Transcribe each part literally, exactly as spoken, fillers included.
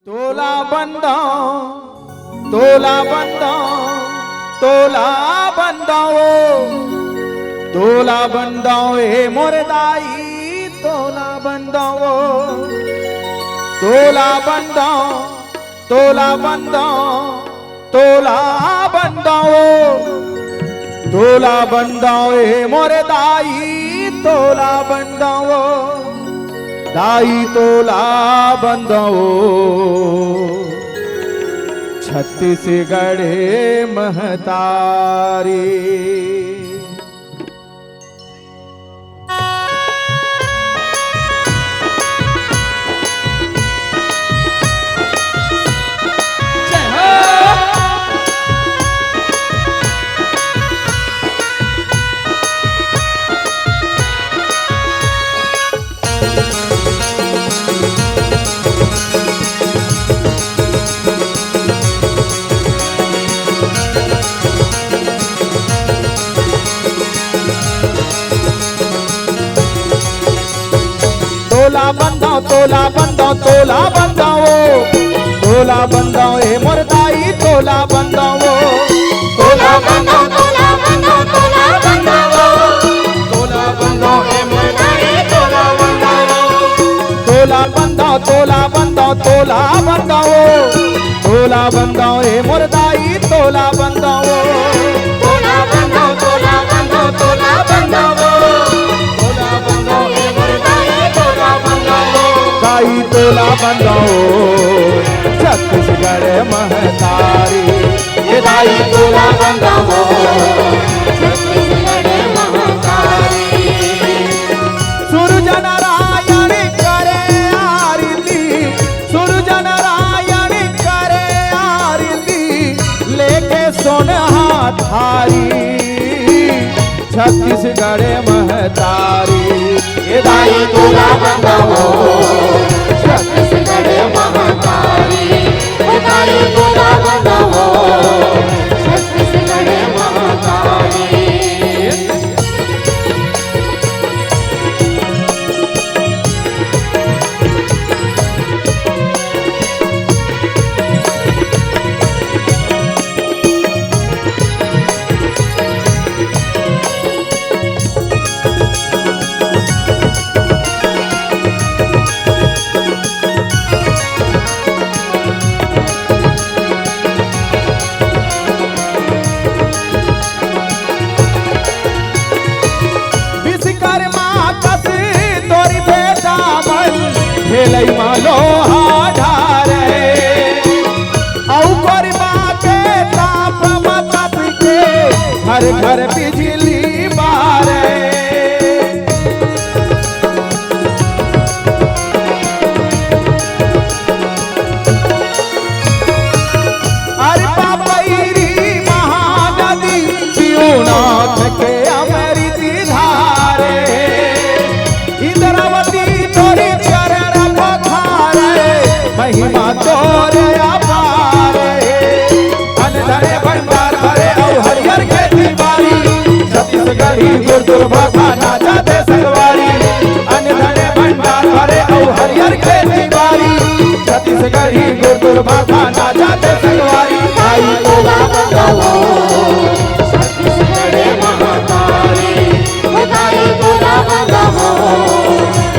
तोला बंदंव, तोला बंदंव, तोला बंदंव ओ, तोला बंदंव ए मोर दाई, तोला बंदंव ओ, तोला बंदंव, तोला बंदंव, तोला बंदंव ओ, तोला बंदंव ए मोर दाई, तोला बंदंव ओ, दाई तोला बंदंव ओ, छत्तीसगढ़ महतारी। तोला बंदंव, तोला बंदंव, तोला बंदंव ओ, तोला बंदंव ए मोर दाई, तोला बंदंव ओ, तोला बंदंव, तोला बंदंव, तोला बंदंव ओ, तोला बंदंव ए मोर दाई, तोला बंदंव ओ, तोला बंदंव, तोला बंदंव, तोला बंदंव ओ, तोला बंदंव ए मोर दाई, तोला बंदंव ओ, तोला बंदंव, तोला बंदंव, तोला बंदंव ओ, तोला बंदंव ए मोर दाई, तोला बंदंव ओ, दाई तोला बंदंव ओ, छत्तीसगढ़ महतारी, ए दाई तोला बंदंव ओ, छत्तीसगढ़ महतारी। सूरज नारायण करे आरती, सूरज नारायण करे आरती, लेके सोनहा थारी, छत्तीसगढ़ महतारी, ए दाई तोला बंदंव ओ, छत्तीसगढ़ महतारी, ए दाई तोला बंदंव ओ, छत्तीसगढ़ महतारी। विश्वकर्मा कस तोर बेटा मन, भेलई म लोहा ढारे, अउ कोरबा के ताप म तप के, घर घर बिजली बारे। अरे पापैरी महानदी शिवनाथ के अमृत धारे, इंद्रावती तोरी चरण पखारे, महिमा तोर अपार हे। अन्न धन भंडार भरे अउ हरियर खेती बारी, छत्तीसगढ़ी गुर दुर्गा नाचा दे संगवारी। अन्न धन भंडार भरे अउ हरियर खेती बारी, छत्तीसगढ़ी गुर दुर्गा नाचा दे संगवारी। दाई तोला बंदंव ओ, छत्तीसगढ़ महतारी, ओ दाई तोला बंदंव ओ,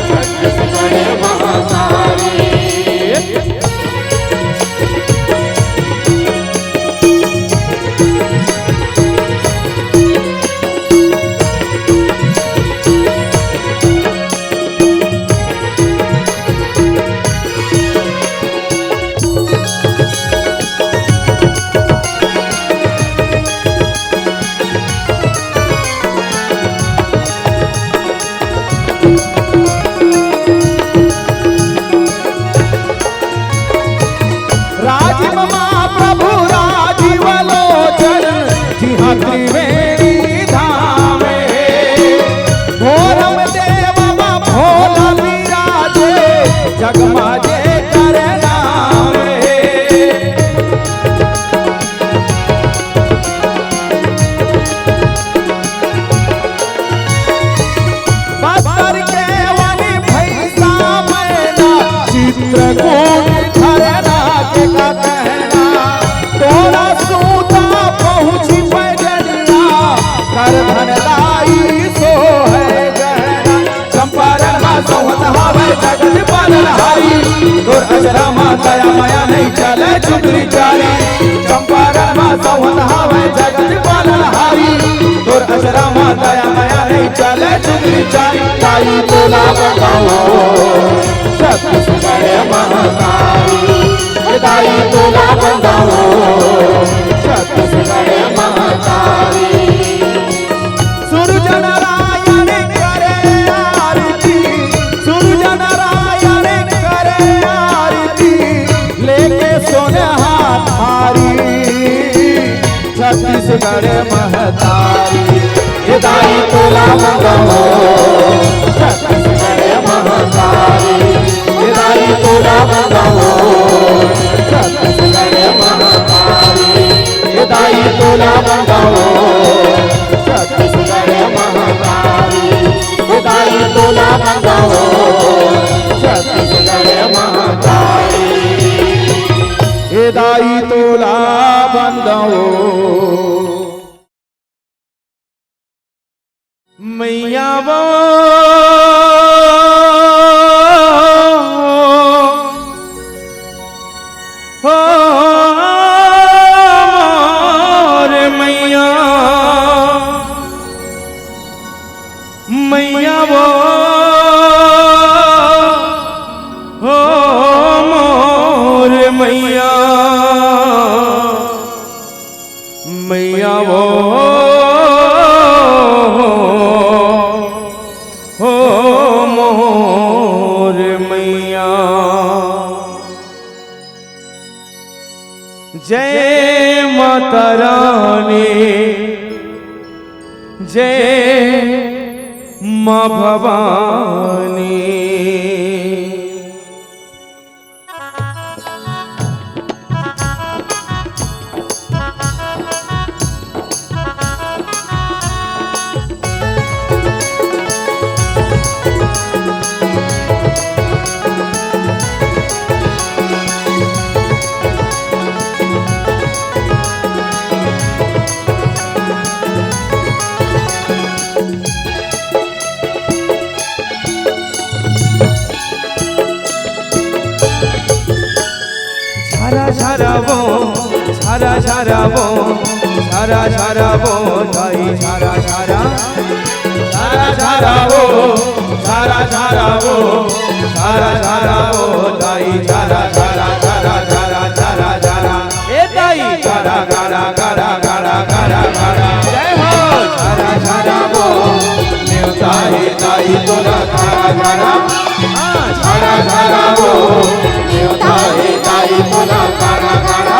छत्तीसगढ़ महतारी। राजीव मा प्रभु राजीव लोचन, जिहाँ त्रिवेणी धाम हे। घोरम देव मा भोला विराजे, जग मा जेकर नाम हे। बस्तर के वन भैंसा मैना, चित्रकूट धरना चले चुंदरी चारी, चंपारण मा सौहन हावय जगत पालनहारी। तोर अचरा मा दया मया नइ चले चुंदरी चारी। दाई तोला बंदावों छत्तीसगढ़ महतारी, ए दाई तोला बंदावों छत्तीसगढ़ महतारी। सूरज नारायण करे आरती, सूरज नारायण करे आरती, लेके सोनहा थारी, छत्तीसगढ़ महतारी। ए दाई तोला बंदावों छत्तीसगढ़ महतारी, ए दाई तोला बंदावों छत्तीसगढ़ महतारी। ए दाई तोला बंदावों छत्तीसगढ़ महतारी, ए दाई तोला बंदावों छत्तीसगढ़ महतारी, ए दाई तोला बंदावों। मैया वो हो मोर मैया, मैया वो हो मोर मैया, मैया वो हो मोर मैया। जय माता रानी, जय माँ भवानी। झारा झारा वो, झारा झारा वो, झारा झारा वो, दाई झारा झारा। झारा झारा वो, झारा झारा वो, झारा झारा वो, दाई झारा झारा झारा झारा झारा झारा। ए दाई झारा गारा गारा गारा गारा गारा। जय हो। झारा झारा वो, नेवता हे दाई तोला झारा झारा। हाँ, झारा झारा वो, नेवता हे दाई तोला झारा झारा।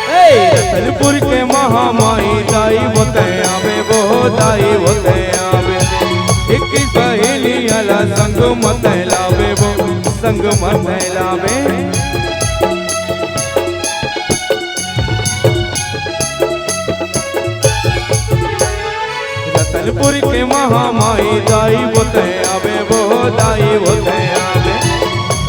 ए, रतनपुर के महामाई दाई वो तैं आबे, वो दाई वो तैं आबे। इक्कीस बहिनिया ला संग म तैं लाबे वो, संग म तैं लाबे। रतनपुर के महामाई दाई वो तैं आबे, वो दाई वो तैं आबे।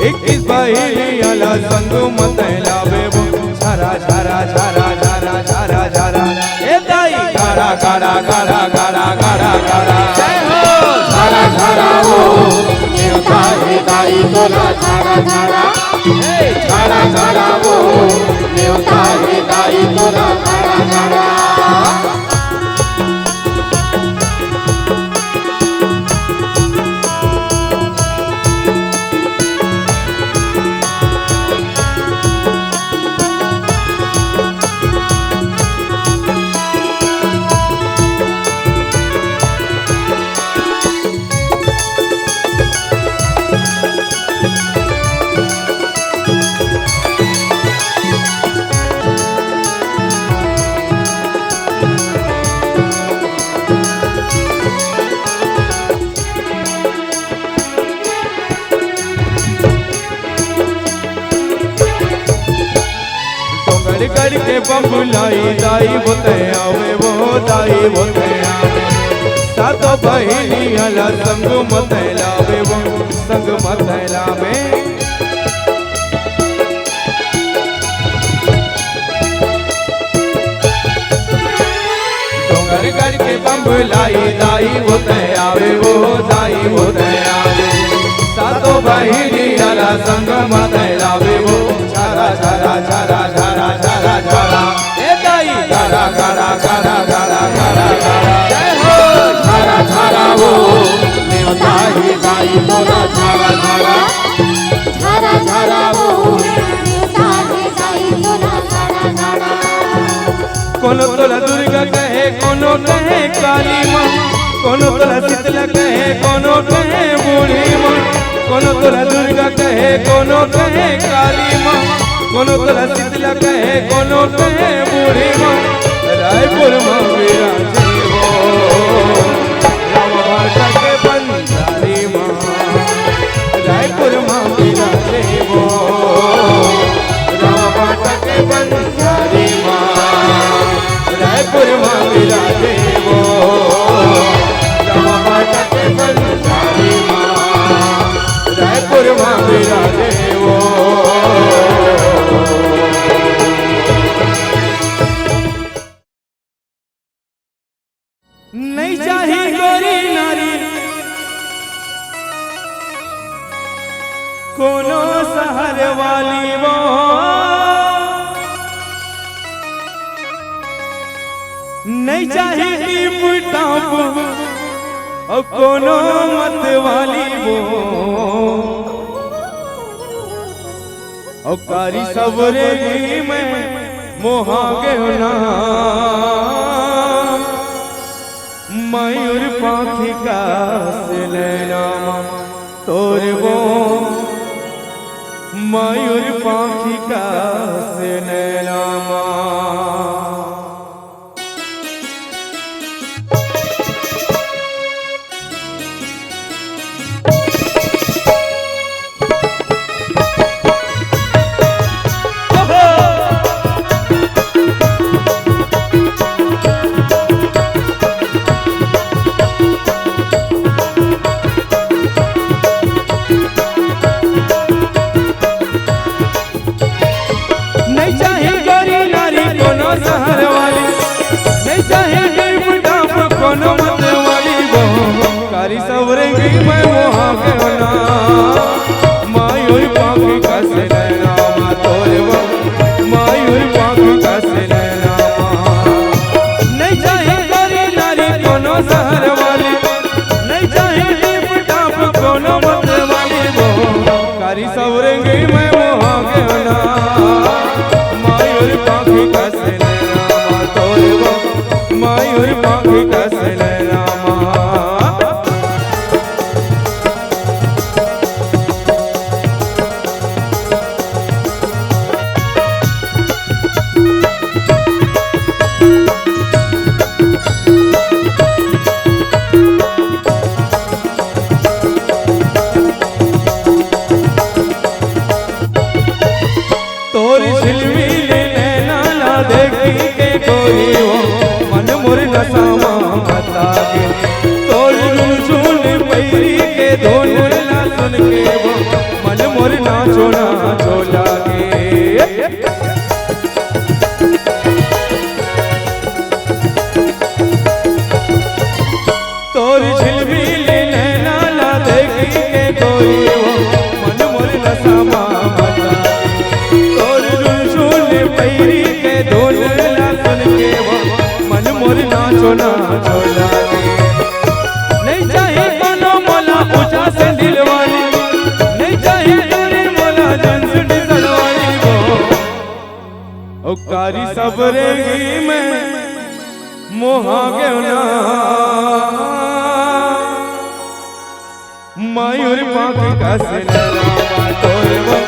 इक्कीस बहिनिया ला संग म तैं लाबे वो। झारा झारा झारा झारा झारा झारा। ए दाई। गारा गारा गारा गारा गारा गारा। जय हो। झारा झारा वो, नेवता हे दाई तोला झारा झारा। ए। झारा झारा वो, नेवता हे दाई तोला झारा झारा। गढ़ के बम्बलाई दाई बोते आवे वो, दाई बोते आवे। सातो बहिनी अला संग मते लावे वो, संग मते लावे। डोंगरगढ़ के बम्बलाई दाई बोते आवे वो, दाई बोते आवे। सातो बहिनी अला संग मते लावे वो। छारा, छारा, छारा, छारा, छारा, छारा। ए दाई। छारा, छारा, छारा, छारा, छारा, छारा। जय हो। छारा, छारा वो। नेवता हे दाई तोला छारा, छारा। छारा, छारा वो। नेवता हे दाई तोला छारा, छारा। कोनो तोला दुर्गा कहे, कोनो कहे काली माँ, कोनो तोला शीतला कहे, कोनो कहे बूढ़ी माँ, कोनो तोला दुर्गा कहे, कोनो कहे काली माँ, कोनो तोला शीतला कहे, कोनो कहे बूढ़ी माँ। रायपुर माँ विराजे वो, राम भाटा के बंजारी माँ। रायपुर माँ विराजे वो, राम भाटा के बंजारी माँ। रायपुर माँ विराजे वो, राम भाटा के बंजारी माँ। रायपुर माँ विराजे वो। नहीं चाही गोरी नारी कोनो शहर वाली वो, नहीं चाही टीप टाप अउ कोनो मत वाली वो। अउ कारी सवरे में मोहा गेवना, मयूर पाखी कस नैना मा तोर वो, मयूर पाखी कस नैना मा। नहीं चाही गोरी नारी कोनो शहर वाली, नहीं चाही टीप टाप कोनो मत वाली वो। कारी सवरे में मोहा गेवना, मयूर पाखी कस नैना मा तोर वो, मयूर पाखी कस नैना मा। नहीं चाही गोरी नारी कोनो शहर वाली, नहीं चाही टीप टाप कोनो मत वाली वो। कारी सवरे में मोहा गेवना, मयूर पाखी कस नैना मा तोर वो, मयूर पाखी कस नैना मा। तोर झिलमिल नैना ला देखी के गोरी वो, मन मोर नसा मा मता गे। तोर झुनझुन पैरी के धुन ला सुन के वो, मन मोर नाचो नाचो लागे। तोर झिलमिल नैना ला देखी के गोरी वो, मन मोर नसा मा मता। तोर झुनझुन पैरी के धुन ला सुन के वो, मन मोर नाचो नाचो लागे। नहीं चाही कोनो मोला ऊंचा सैंडल वाली, नहीं चाही गोरी मोला जींस टी-शर्ट वाली वो। ओ कारी सवरे में मोहा गेवना, मयूर पाखी कस नैना मा तोर वो,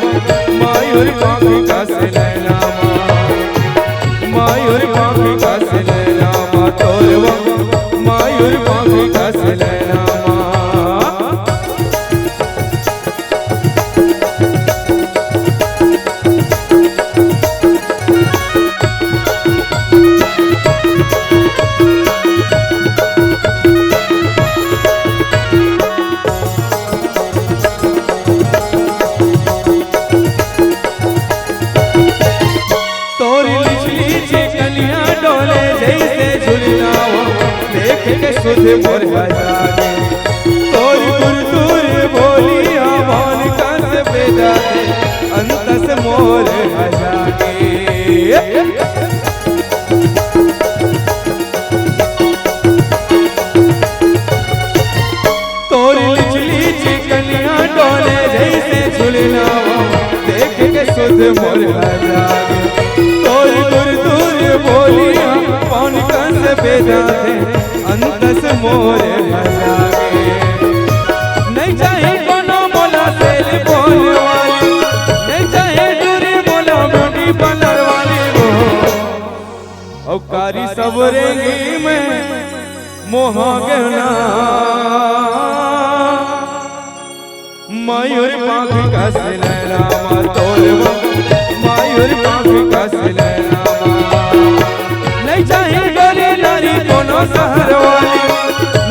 मयूर पाखी कस नैना मा, मयूर पाखी कस नैना मा तोर वो, मयूर पाखी कस नैना मा। सुध मोर हजागे। तोर गुर तोर बोलिया, पवन कंस बेजाथे, अंतस मोर हजागे। तोर लिच लिच कनिया डोले, जैसे झुलनावा देख के सुध मोर हजागे। तोर गुर तोर बोलिया, पवन कंस बेजाथे, अंतस मोर हजागे। नहीं चाही कोनो मोला सेल बोल वाली, नहीं चाही दूरी मोला ब्यूटी पार्लर वाली वो। अउ कारी सवरेंगी मैं मोहा गहना, मयूर पाख कस नैना मा तोर वो, मयूर पाख कस नैना मा। नहीं चाही डोली नारी कोनो शहर वाली,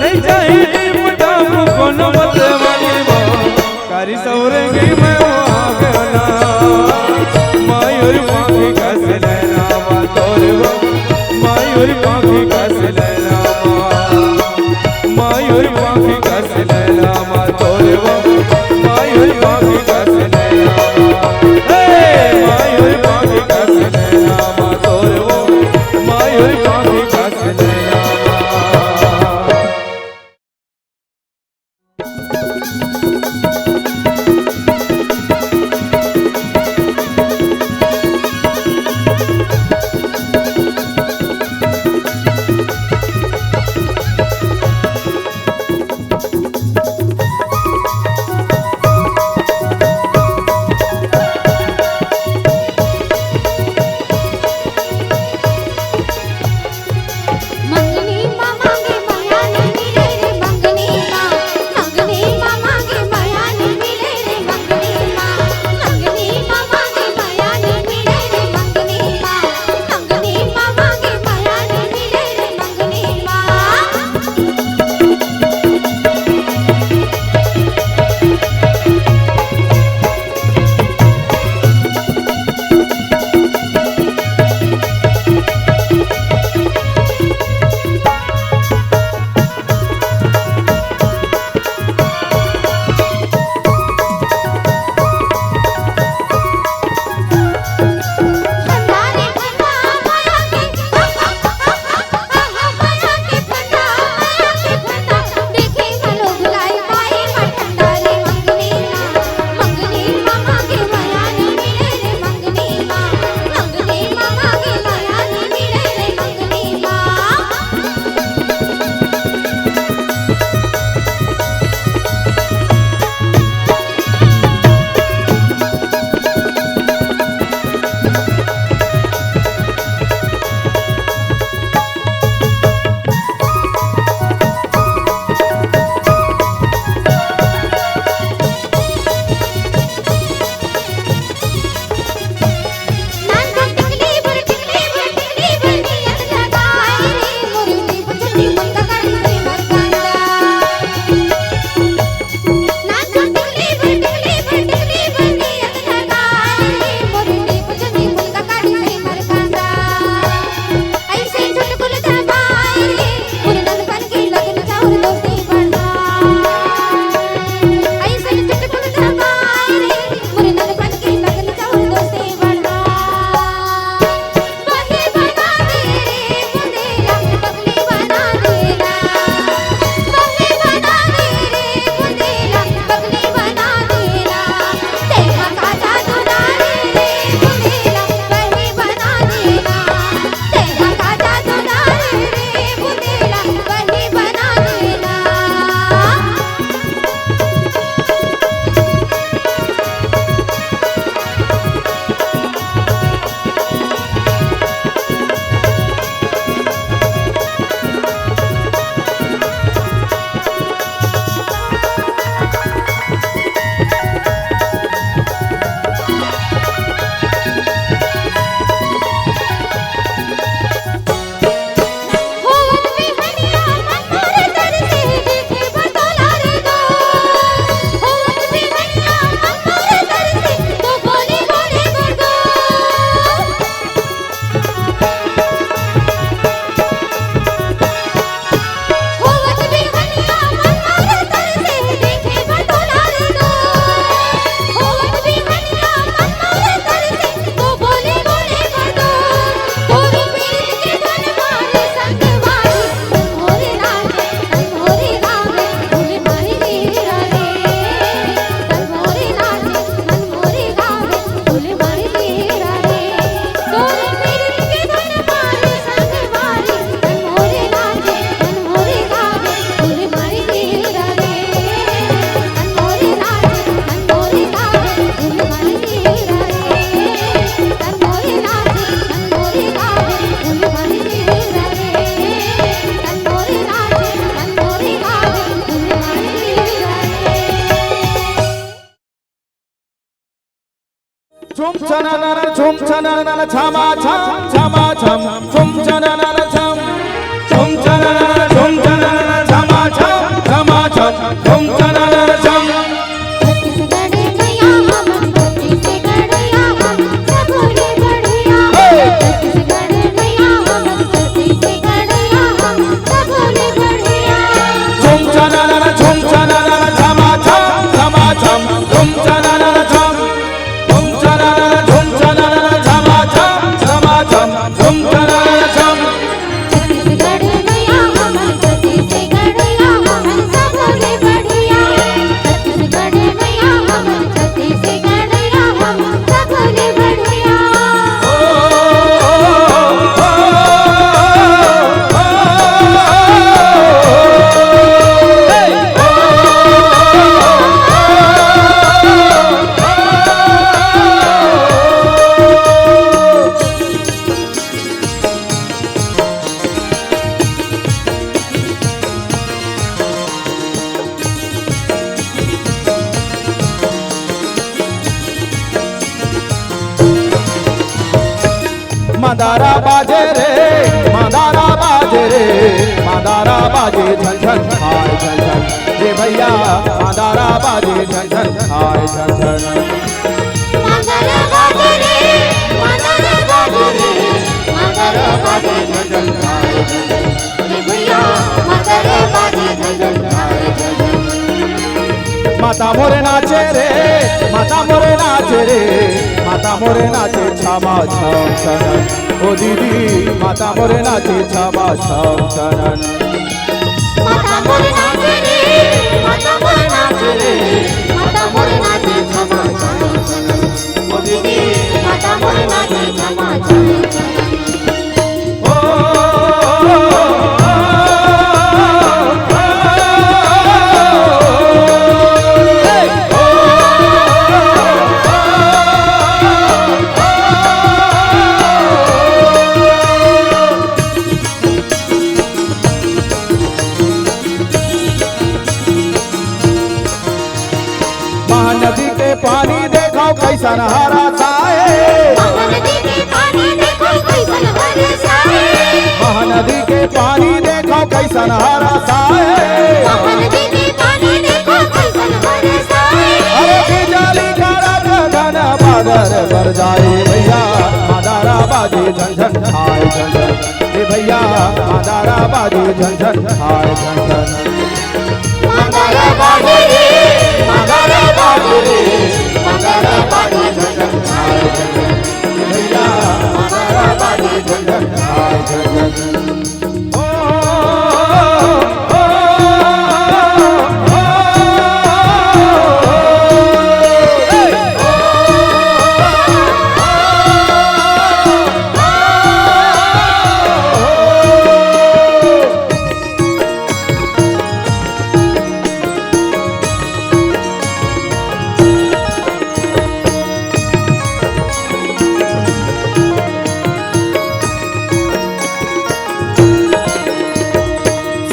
नहीं चाही टीप टाप कोनो बस वाली वो। कारी सवरेंगी मैं मोहा गहना, मयूर पाख कस नैना मा तोर वो, मयूर पाख कस नैना मा। मयूर पाख कस नैना मा तोर वो, मयूर पाख कस नैना मा। हे, मयूर पाख कस नैना मा तोर वो, मयूर पाख कस नैना मा। चननन झुम चननन छमा छम छमा छम झुम चननन झम। झुम चननन झुम चननन छमा छम छमा छम झुम चननन झम। छत्तीसगढ़ मइया हमन, छत्तीसगढ़िया हमन, सबो ले बढ़िया। हे! छत्तीसगढ़ मइया हमन, छत्तीसगढ़िया हमन, सबो ले बढ़िया। झुम चननन झुम चननन छमा छम छमा छम झुम चननन झम। झुम चननन झुम चननन झमा झम झमा झम झुम चननन झम। छत्तीसगढ़ मइया हमन, छत्तीसगढ़िया हमन, सबो ले बढ़िया। छत्तीसगढ़ मइया हमन, छत्तीसगढ़िया हमन, सबो ले बढ़िया। मंदारा बाजे रे, मंदारा बाजे रे, मंदारा बाजे झन झन, हाय झन झन। रे भइया, मंदारा बाजे झन झन, हाय झन झन। मंदारा बाजे रे, मंदारा बाजे रे, मंदारा बाजे झन झन, हाय झन झन। रे भइया, मंदारा बाजे झन झन, हाय झन झन। माता मोरे नाचे रे, माता मोरे नाचे रे, माता मोरे नाचे छमा छम छनन। ओ दीदी, माता मोरे नाचे छमा छम छनन। माता मोरे नाचे रे, माता मोरे नाचे रे, माता मोरे नाचे छमा छम छनन। ओ दीदी, माता मोरे नाचे छमा छम छनन। महानदी के पानी देखव कइसन हरा साए। महानदी के पानी देखव कइसन हरा साए। महानदी के पानी देखव कइसन हरा साए। महानदी के पानी देखव कइसन हरा साए। अरे बिजली कड़क घन बादर गरजाए भइया, मंदारा बाजे झन झन, हाय झन झन। ए भइया, मंदारा बाजे झन झन, हाय झन झन। मंदारा बाजे रे, मंदारा बाजे रे, मंदारा बाजे झन झन, हाय झन झन। ए भइया, मंदारा बाजे झन झन, हाय झन झन। ओ, ओ, ओ, ओ, ओ।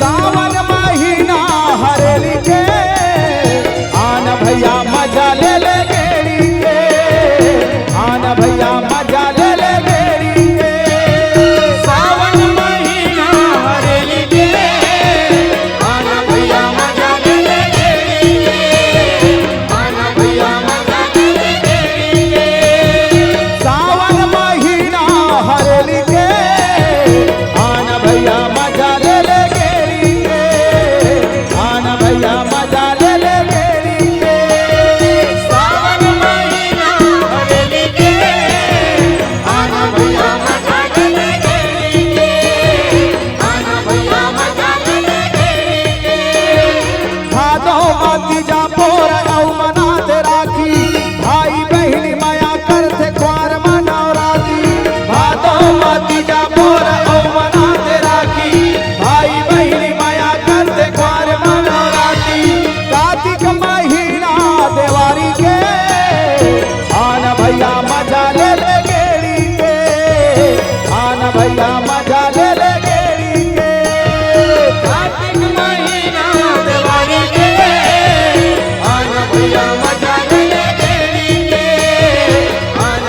सावन महीना हरेली के, आन भइया मजा ले ले गेड़ी के, आन भइया मजा ले ले गेड़ी के। सावन महीना हरेली के, आन भइया मजा ले ले गेड़ी के, आन भइया मजा ले ले गेड़ी के। सावन महीना हरेली के, आन भइया मजा ले ले गेड़ी के, आन भइया मजा ले ले गेड़ी के। सावन महीना हरेली के, आन भइया मजा ले ले गेड़ी के, आन भइया मजा ले ले गेड़ी के। भादो म तीजा पोर अउ मनात राखी, भाई बहिनी मया करथे खुवार म नवराती। भादो म तीजा पोर अउ मनात राखी, भाई बहिनी मया करथे खुवार म नवराती। कार्तिक महीना देवारी के, आन भइया मजा ले ले गेड़ी के, आन भइया मजा ले ले गेड़ी के। कार्तिक महीना देवारी के, आन भइया मजा ले ले गेड़ी के, आन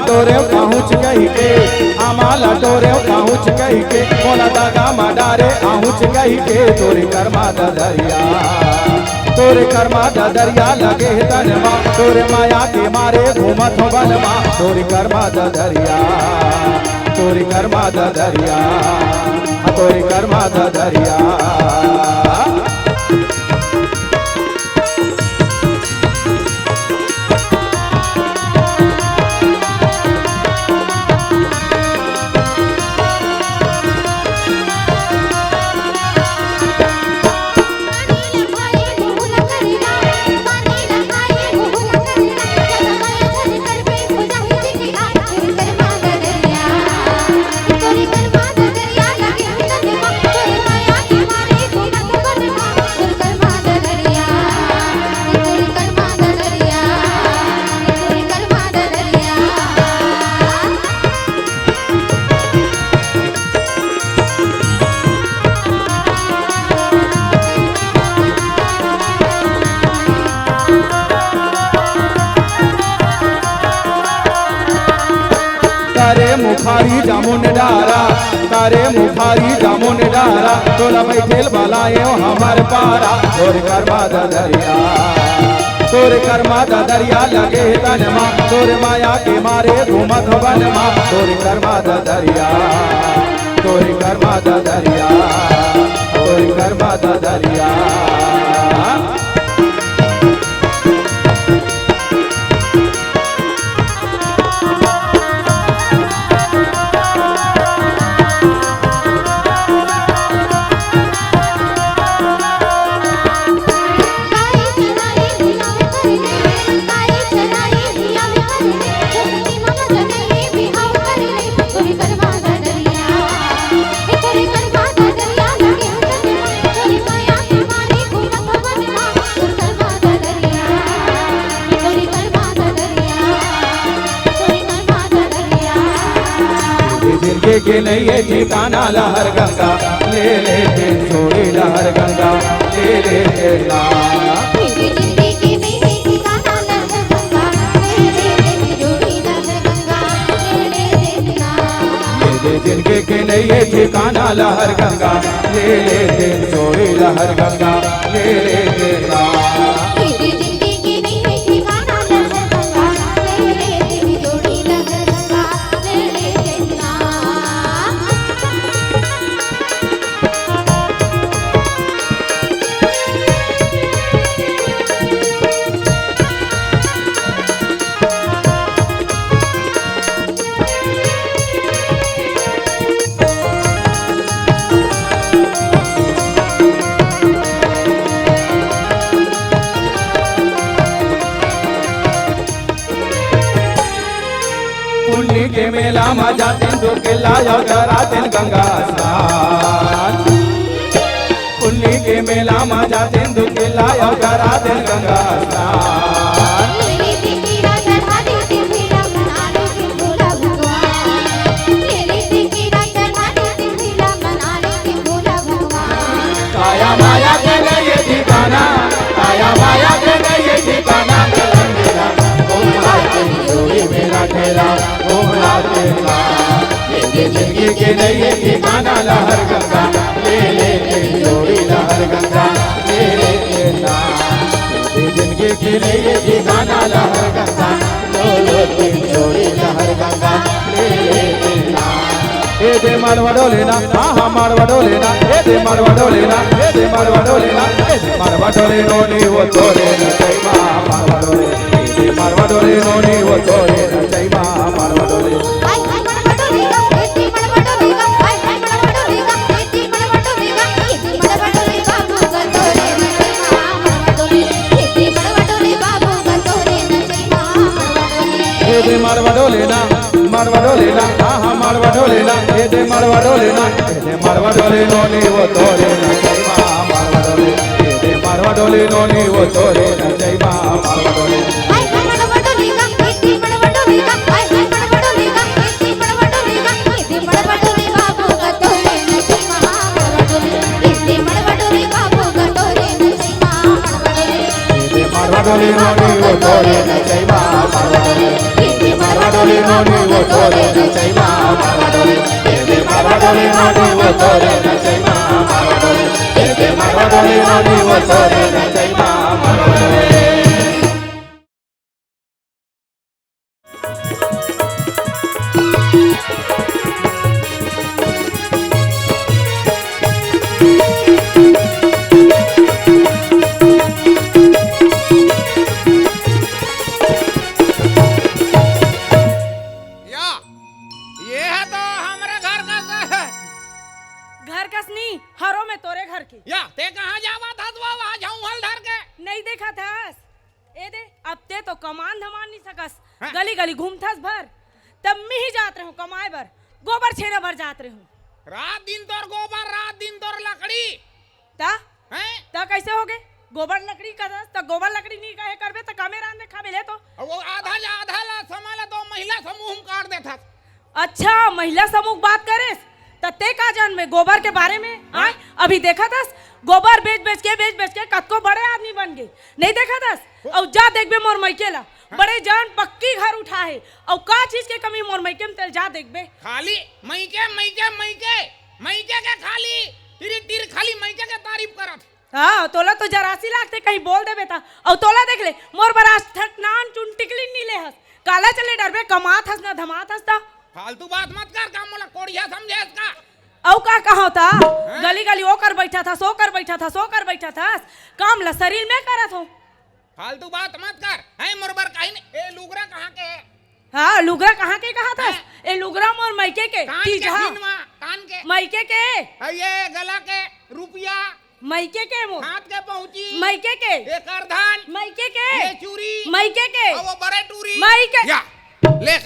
टोरे पहुँच कही के, आमा ला टोरे पहुँच कही के, मोला दागा मा डारे आहुच कही के, तोरे कर्मा ददरिया, तोरे कर्मा ददरिया लगे हे तन मा, तोरे माया के मारे घूमत हो बन मा, तोरे कर्मा ददरिया, तोरे कर्मा ददरिया, तोरे कर्मा ददरिया। करे मुखारी जामुन डारा, करे मुखारी जामुन डारा, तोला बैठेल बलायो हमर पारा, तोर कर्मा ददरिया, तोर कर्मा ददरिया लगे हे तन मा, तोर माया के मारे घूमत बन मा, तोर कर्मा ददरिया, तोर कर्मा ददरिया, तोर कर्मा ददरिया। जिनके के नइये ठिकाना लहर गंगा, ले ले के छोड़ी लहर गंगा, ले ले के ना। ले ले जिनके के नइये ठिकाना लहर गंगा, ले ले के छोड़ी लहर गंगा, ले ले के ना। पुन्नी के मेला म जातेन, दो के लाया करातेन गंगा स्नान। पुन्नी के मेला म जातेन, दो के लाया करातेन गंगा स्नान। काया माया के नइये ठिकाना, काया माया के नइये ठिकाना, घूमला के जोड़ी मेला ठेला, घूमला के ना। ये जिंदगी के नइये ठिकाना, लहर गंगा, ले ले के जोड़ी लहर गंगा, ले ले के ना। ये जिंदगी के नइये ठिकाना, लहर गंगा, लो लो के जोड़ी लहर गंगा, ले ले के ना। ए दे मारवा डोले ना, हाँ हाँ मारवा डोले ना, ए दे मारवा डोले ना, ए दे मारवा डोले ना, ए दे मारवा डोले नोनी वो तोरे नचई मा मारवा डोले, ए दे मारवा डोले नोनी वो तोरे नचई मा मारवा डोले। ए दे मारवा डोले ना, मारवा डोले ना, हाँ हाँ मारवा डोले ना, ए दे मारवा डोले ना, ए दे मारवा डोले नोनी वो तोरे नचई मा मारवा डोले, ए दे मारवा डोले नोनी वो तोरे नचई मा मारवा डोले। ए दे मारवा डोले नोनी वो तोरे नचई मा मारवा डोले, ए दे मारवा या, ये है तो हमरे घर का स-, घर कस नी, हरो में तोरे घर के। या, ते कहाँ जावत हस वो, वहाँ झौंहल धर के? नहीं देखत हस? ए दे, अब ते तो कमान धमान नहीं सकस। हाँ। गली गली घूमथस भर, तब मैं ही जात रहूं कमाए बर, गोबर छेना बर जात रहूं। रात दिन तोर गोबर, रात दिन तोर लकड़ी। ता? हैं? ता कैसे होगे? गोबर लकड़ी करस, त गोबर लकड़ी नहीं कहे करबे, त कामे रांध में खाबे ले तो। अब वो आधा ला, आधा ला समय ला तो महिला समूह में काट देथस। अच्छा, महिला समूह के बात करेस, त ते का जान में गोबर के बारे में? हाँ। आय, अभी देखत हस, गोबर बेच बेच के, बेच बेच के कतको बड़े आदमी बन गे। नहीं देखत हस? हो। अउ जा देखबे मोर मइके ला, हाँ। बड़े जान पक्की घर उठा हे। अउ का चीज के कमी मोर मइके में, तेला जा देखबे। खाली मइके, मइके, मइके, मइके के खाली टिरी टिर खाली मइके के तारीफ करत। हाँ, तोला तो जरासी लागथे, कहीं बोल देबे ता। अउ तोला देख ले, मोर बर आज तक नान चुन टिकली नी ले हस। काला चले डरबे, कमात हस ना धमात हस ता। फालतू बात मत कर, का मोला कोढ़िया समझे हस का? अउ का कहो ता? हैं? गली गली ओकर बैठा था, सोकर बैठा था, सोकर बैठा था। काम ला शरीर में करत हो। फालतू बात मत कर। हैं, मोर बर कहीं नहीं। ए, लुगरा कहाँ के है? हाँ, लुगरा कहाँ के कहा था? हैं? ए, लुगरा मोर मइके के। कान के तीजहा। सीनवा, कान के। मइके के। आ, ये गला के रुपया। मइके के मोर। हाथ के पहुँची। मइके के। ये करधन। मइके के। ये चूरी। मइके के। आ, वो बड़े टूरी। मइके। या, ले,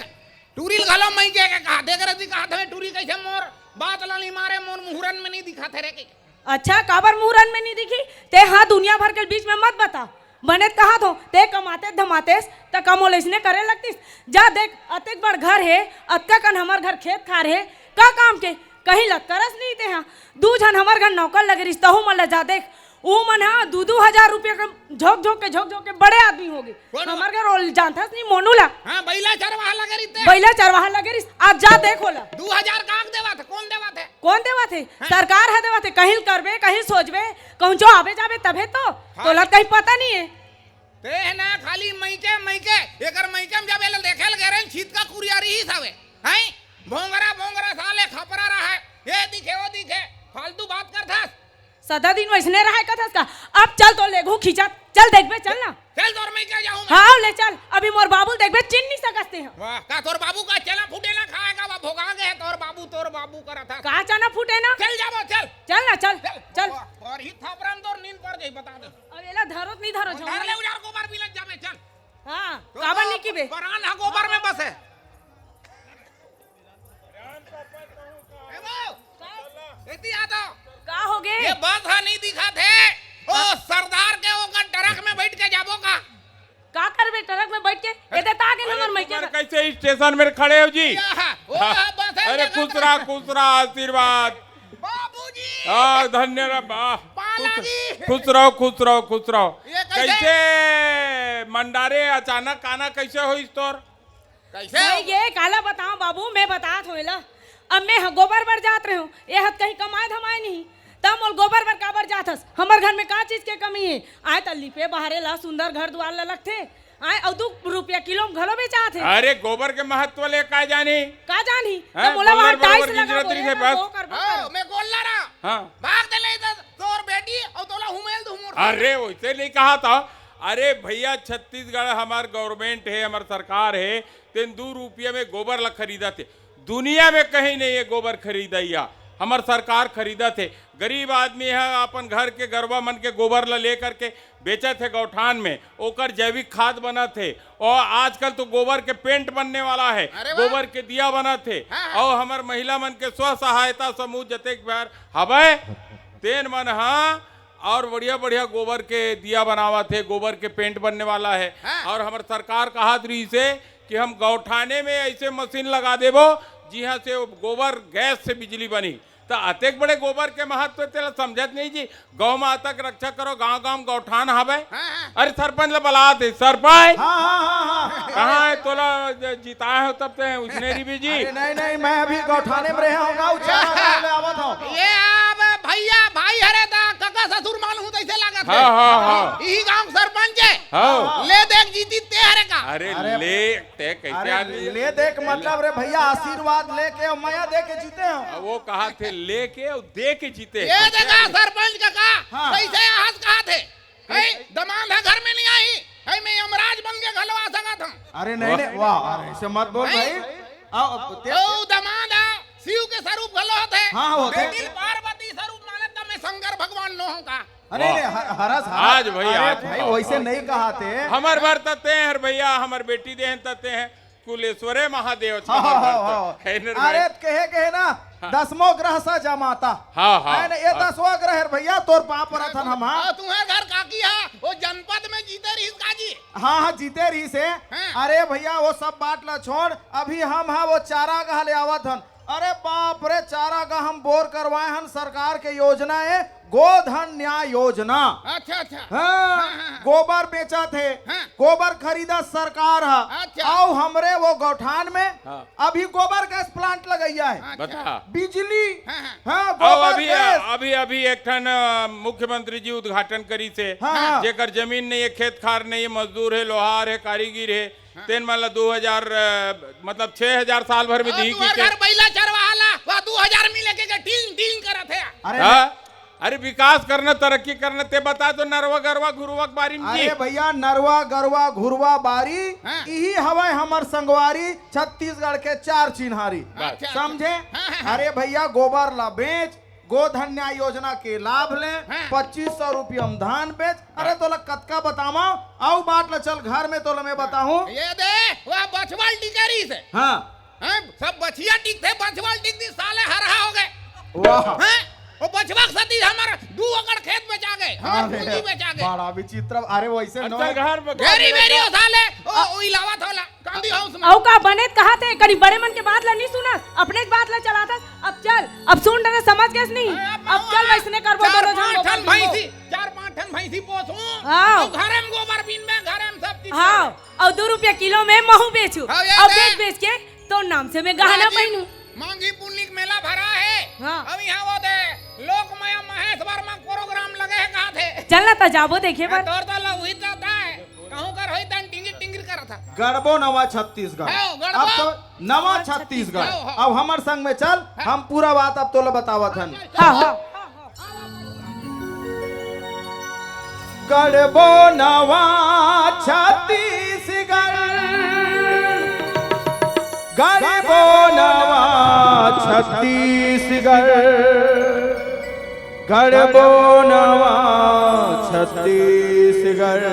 टूरी घलो मइके के कहा। देख रही कहा था, टूरी कैसे मोर बात ला नहीं मारे, मोर मुहूरन में नहीं दिखा थे रे के। अच्छा, काबर मुहूरन में नहीं दिखी? ते हाँ दुनिया भर के बीच में मत बता। बने त कहा थो, ते कमाते धमातेस, त का मोला इसने करे लगतीस। जा देख, अतेक बड़ घर हे, अतका कन हमर घर खेत खार हे, का काम के? कहीं लत करस नहीं ते हाँ। दू झन हमर घर नौकर लगे रिस, तहू मन ला जा देख। ऊ मन हा दू दू हजार रुपया के झोंक झोंक के, झोंक झोंक के बड़े आदमी हो गे। कोन हमर घर ओल जानथस नहीं, मोनू ला। हाँ, बैला चरवाहा लगे रिस ते। बैला चरवाहा लगे रिस, आज जा देख ओला। दू हजार काक देवा थे, कोन देवा थे? कोन देवा थे? हाँ। सरकार ह देवा थे, कहीं करबे, कहीं सोचबे, कहूँ जो आबे जाबे तभे तो। हाँ। तोला कहीं पता नहीं है। ते है ना खाली मइके, मइके, एकर मइके में जब एला देखे लगे रहे, छितका कुरिया रही सावे। हैं? भोंगरा, भोंगरा साले खपरा रहा है। ये दिखे, वो दिखे। फालतू बात करथस। सदा दिन वैसने रहे कथस का? अब चल तो लेगू खींचत। चल देखबे, चल ना। चल तोर मइके जाहूँ मैं। हाँ, ले चल। अभी मोर बाबू ल देखबे, चिन नहीं सकस ते ह। वाह, का तोर बाबू का चना फूटे ना खाएगा? वाह, भोगा गए तोर बाबू, तोर बाबू करत हस। का चना फूटे ना? चल जाबो, चल। चल ना, चल, चल। चल। तोर ही थापरा में तोर नींद पड़ जाई, बता दे। अब एला धरो त नहीं धरो, धर ले उजार गोबर मिलत जाबे, चल। हाँ, तो काबर तो नहीं कीबे? परान हा गोबर में बसे। ए वो, एती आ तो। का हो गे? ये बस हा नहीं दिखा थे। ओ सरदार के ओकर ट्रक में बैठ के जाबो का? का करबे ट्रक में बैठ के? ए दे ता के अरे नंबर मैं तुम्हारे के कैसे स्टेशन में खड़े हो जी? या, ओ, हाँ। बस है अरे जगह खुश रहा, खुश रहा, आशीर्वाद। बाबूजी। हाँ, धन्य रहा, वाह। पाला खुश, जी। खुश रहो, खुश रहो, खुश रहो। ये कैसे? कैसे मंडारे अचानक आना कैसे होइस तोर? कैसे? भाई, ये काला बताओ बाबू, मैं बतात हों एला। अब मैं ह-, गोबर बर जात रहूं, ये हत कहीं कमाए धमाए नहीं, तब मोल गोबर बर काबर जात हस? हमर घर में का चीज के कमी है? आए त लिपे बहारे ला, सुंदर घर दुआर ला लगथे, आए अउ दू रुपया किलो में घलो बेचात हे। अरे, गोबर के महत्व ले का जानी? का जानी? हैं? त मोला गोल्लर वहाँ टाइल्स बरोबर लगा गिजरत बोले रहिथे ना, बस। वो कर, वो कर। हाँ, मैं गोल्लर हाँ। हाँ। भाग दे ले इधर, तोर बेटी अउ तोला हुमेल दू मोर। अरे, वैसे नहीं कहा था। अरे भैया, छत्तीसगढ़ हमार गवर्नमेंट है, हमार सरकार है, तेन दू रुपया में गोबर ला खरीदत हे। दुनिया में कहीं नहीं है गोबर खरीदइया, हमर सरकार खरीदत हे। गरीब आदमी ह अपन घर के गरवा मन के गोबर ला लेकर के बेचत हे गौठान में, ओकर जैविक खाद बनत हे। और आजकल तो गोबर के पेंट बनने वाला है, अरे वाह। गोबर के दिया बनत हे। हाँ, हाँ। और हमर महिला मन के स्व सहायता समूह जतेक बार हवय, तेन मन ह और बढ़िया बढ़िया गोबर के दिया बनावत हे, गोबर के पेंट बनने वाला है। हाँ। और हमर सरकार कहत रहिस हे कि हम गौठाने में ऐसे मशीन लगा देबो जिहां से गोबर गैस से बिजली बनी। त अतेक बड़े गोबर के महत्व तेला समझत नहीं जी। गौ माता के रक्षा करो, गांव गांव गौठान हवे। हाँ, हाँ। अरे सरपंच ला बलात हे, सरपंच। हाँ, हाँ, हाँ, हाँ। कहाँ है तोला? ज-, जिताए हो तब ते उसने रिबी जी। अरे नहीं, नहीं, मैं अभी गौठाने में रहे हूँ, गाँव चारा गाँव ले आवत हूँ। ये अब भैया, भाई हरे दा, कका ससुर मालूम तैसे लागत है। हाँ, हाँ, हाँ। यही गाँव सरपंच है। हाँ। ले देख जीती ते हरे का। अरे अरे ले, ते कैसे अरे आदमी? ले देख मतलब रे भैया, आशीर्वाद लेके और मया दे के जीते हो। वो कहा थे लेके और दे के जीते। ये देखा सरपंच कका, हाँ। कैसे हंस कहा थे। है, दमांद ह घर में नहीं आई, है, मैं यमराज बन के घलो आ सकत हूँ। अरे नहीं, वाह। नहीं, वाह, अरे ऐसे मत बोल नहीं। भाई। आओ, ते- ओ, दमांद ह, शिव के स्वरूप घलो होत है। हाँ, होत है। बेटी ल पार्वती स्वरूप मानत त मैं शंकर भगवान नो हूँ का। अरे वाह। नहीं, ह-, हरस, हरस। आज भाई, अरे आज भाई, वाह। वैसे नहीं कहा थे। हमर बर तते हैं, हर भैया, हमर बेटी देहन तते हैं। कुलेश्वरे महादेव हाँ, छावर हाँ, भरत। हाँ। है न रे अरे भाई? कहे, कहे ना, हाँ। दसमो ग्रह सा जमाता। हाँ, हाँ, है ना, ये हाँ। दसवाँ ग्रह है भैया, तोर पाँव परत हन हम, हाँ। और तुम्हारे घर काकी है, वो जनपद में जीते रहीस का जी? हाँ, हाँ, जीते रहीस है। हाँ। अरे भैया, वो सब बात ला छोड़, अभी हम, हाँ, वो चारागाह ले आवत हन। अरे बाप रे, चारागाह हम बोर करवाए हन, सरकार के योजना है, गोधन न्याय योजना। अच्छा, अच्छा। हाँ, हाँ, हाँ, हाँ। गोबर बेचत हे, हाँ। गोबर खरीदत सरकार ह। अच्छा। अउ हमरे वो गौठान में हाँ। अभी गोबर गैस प्लांट लगइया हे। अच्छा। बता। बिजली, हाँ, हाँ। हाँ, अउ गोबर अभी, गैस। अभी, अभी एक ठन, अ, मुख्यमंत्री जी उद्घाटन करिस हे, हाँ, हाँ। जेकर जमीन नहीं हे, खेत खार नहीं हे, मजदूर हे, लोहार हे, कारीगिर हे, हाँ। तेन मन ला दू हजार, अ, मतलब छह हजार साल भर में अउ दी तुहर कि घर बैला चरवाहा ला, वह दू हजार मिले के, के टींग टींग करत हे। अरे हाँ? अरे विकास करना, तरक्की करना, ते बता तो नरवा गरवा घुरवा के बारी में जी। अरे भैया, नरवा गरवा घुरवा बारी, हाँ। इही हवय हमर संगवारी, छत्तीसगढ़ के चार चिन्हारी। अच्छा, अच्छा। समझे? हाँ, हाँ, हाँ। अरे भैया, गोबर ला बेच, गोधन न्याय योजना के लाभ ले, हाँ। पच्चीस सौ रुपया में धान बेच। अरे हाँ। तोला कतका बतावा, अउ बाट ला चल घर में तोला मैं बताहूँ। ये दे, वह बछवाल टिकरी से। हाँ। हैं? सब बछिया टिकथे, बछवाल टिक दी, साले हरहा हो गए। वाह। हैं? वो बछवा के सती हमर दू एकड़ खेत बेचा गए। हाँ, अरे, पूंजी बेचा गए। बड़ा विचित्र। अरे, वैसे अच्छा, नो। घर में, घर बेरी, में बेरी बेचा। हो साले, ओ, ओ इलावा थोला, कांदी हाउस में। अउ का बने त कहा थे, कनी बड़े मन के बात ला नहीं सुनस, अपने के बात ला चलाथस। अब चल, अब सुन डरे, समझ गए नहीं? अरे, अब अब चल, बाबा, वैसने करबो, चार दोनों झन पांच ठन भैंसी, चार पांच ठन भैंसी पोसू। हाँ। अउ घरे में गोबर बीन में, घरे में सब चीज हाँ, करूँ। अउ दू रुपया किलो में महू बेचू। हाँ, ये अउ दे। बेच बेच के तोर नाम से मैं गहना मांगी, पहनू। मांगी पुन्नी के मेला भरा हे। हाँ। अब यहाँ वो दे, लोक माया महेश वर्मा प्रोग्राम लगे हे, कहा थे। चल ना, त जाबो देखे बर। तोर तो लव ही जाता है। कहूँ कर होई तन टिंगिर टिंगिर करत था। गढ़बो नवा छत्तीसगढ़। हाँ, गढ़बो। अब तो नवा छत्तीसगढ़। हाँ, हाँ। अब हमर संग में चल, हाँ। हम पूरा बात अब तोला बतावत हन। हाँ, हाँ। गढ़बो नवा छत्तीसगढ़, गढ़बो नवा छत्तीसगढ़, गढ़बो नवा छत्तीसगढ़।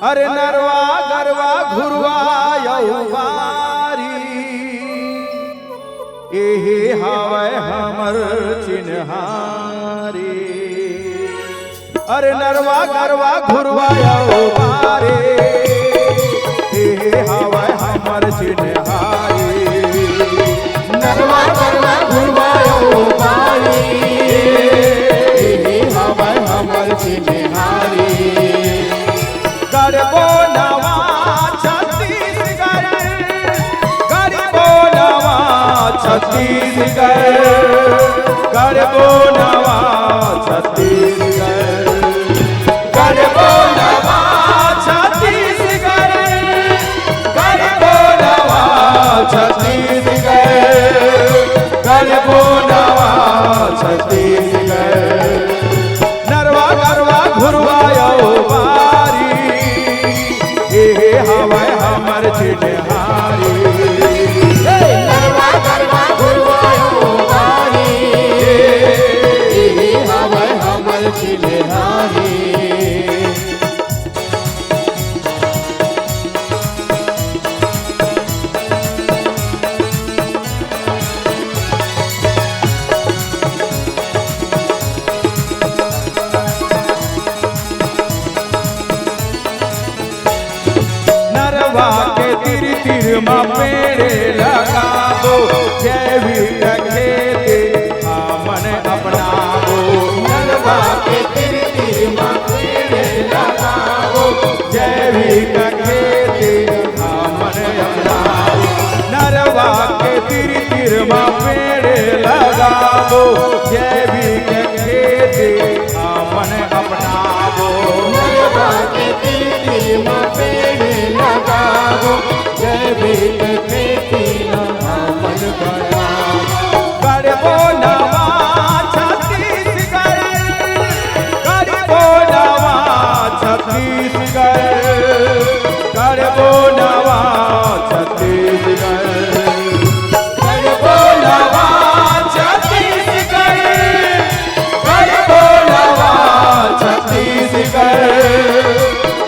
अरे नरवा गरवा घुरवा अउ बारी, एहे हवय हमर चिन्हारी। अरे नरवा गरवा घुरवा अउ बारी, एहे हवय हमर चिन्हारी। नरवा गरवा घुरवा अउ बारी, एहे हवय हमर चिन्हारी। गढ़बो नवा छत्तीसगढ़, गढ़बो नवा छत्तीसगढ़, गढ़बो नवा छत्तीसगढ़, गढ़बो नवा छत्तीसगढ़, गढ़बो नवा छत्तीसगढ़, गढ़बो नवा छत्तीसगढ़। नरवा गरवा घुरवा अउ बारी, एहे हवय हमर चिन्हारी। हे! नरवा गरवा घुरवा अउ बारी, एहे हवय हमर चिन्हारी। नरवा के तीर तीर म पेड़ लगाबो, जैविक खेती हमन अपनाबो। नरवा के तीर तीर म पेड़ लगाबो, जैविक खेती तीर म पेड़ लगाबो, जैविक खेती हमन अपनाबो। नरवा के तीर म पेड़ लगाबो, जैविक खेती हमन बनाबो। करबो नवा छत्तीसगढ़, करबो नवा छत्तीसगढ़, करबो नवा छत्तीसगढ़। करबो नवा छत्तीसगढ़, करबो नवा छत्तीसगढ़,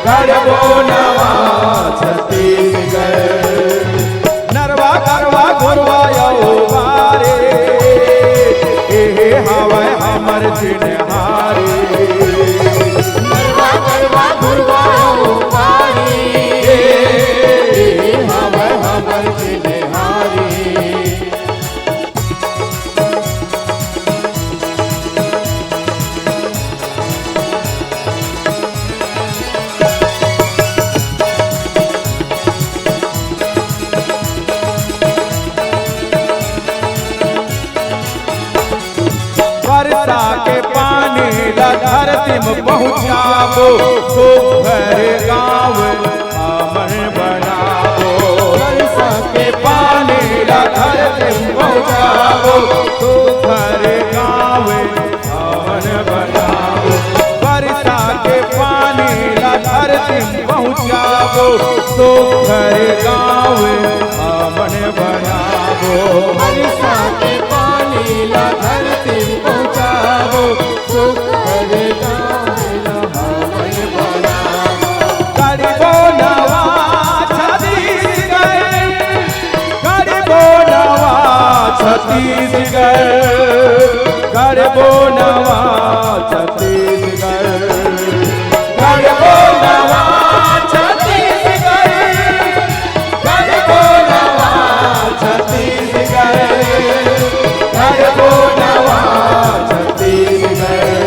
करबो नवा छत्तीसगढ़। नरवा गरवा घुरवा अउ बारी, एहे हवय हमर चिन्हारी। नरवा गरवा घुरवा अउ बारी, एहे हवय हमर चिन्हारी। बरसा के पानी ला धरती म पहुँचाबो, सुघर गाँव हमन बनाबो। बरसा के पानी ला धरती म पहुँचाबो, सुघर गाँव हमन बनाबो। बरसा के पानी ला धरती म पहुँचाबो, सुघर गाँव हमन बनाबो। बरसा के पानी ला धरती म पहुँचाबो, सुघर गाँव ला हमन बनाबो। करबो नवा छत्तीसगढ़, करबो नवा छत्तीसगढ़, करबो नवा छत्तीसगढ़। करबो नवा छत्तीसगढ़, करबो नवा छत्तीसगढ़, करबो नवा छत्तीसगढ़।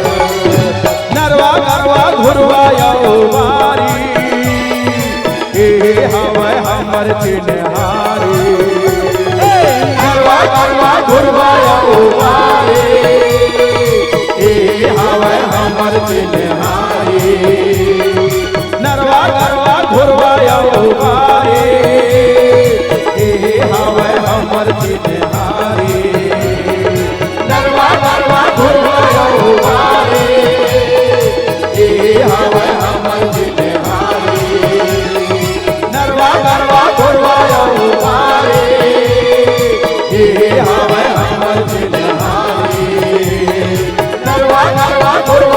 नरवा गरवा घुरवा अउ बारी, एहे हवय हमर चिन्हारी। नरवा गरवा घुरवा अउ बारी, एहे हवय हमर चिन्हारी। नरवा गरवा घुरवा अउ बारी, एहे हवय हमर चिन्हारी। नरवा गरवा घुरवा अउ बारी, एहे हवय हमर चिन्हारी। नरवा गरवा घुरवा अउ बारी, एहे हवय हमर चिन्हारी। नरवा गरवा घुरवा